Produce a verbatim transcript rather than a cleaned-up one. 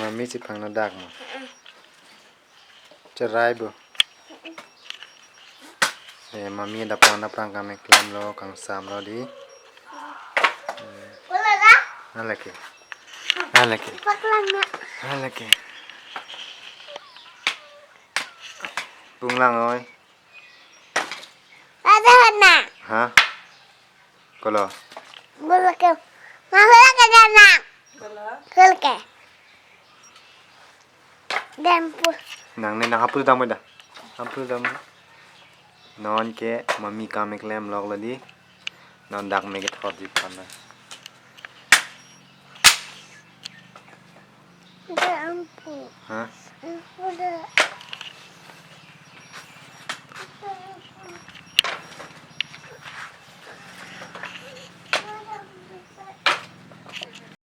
Mami chepangno dak mo. Cherai bo. Eh, mami dak aphrang dak aphrang kame klemlo, kangsamlo dei. Wala da? Alake. Alake. Paklang na. Alake. Punglang oi. Ada na. Ha? Kolo. Bulake. Mahalake na. Halake. Dempu. Nangne nang hapul dam da. Hapul dam. Non ke mami kame klemlok lo dei. Non dak me kethot ji pan na. Dempu. Ha? Dempu da.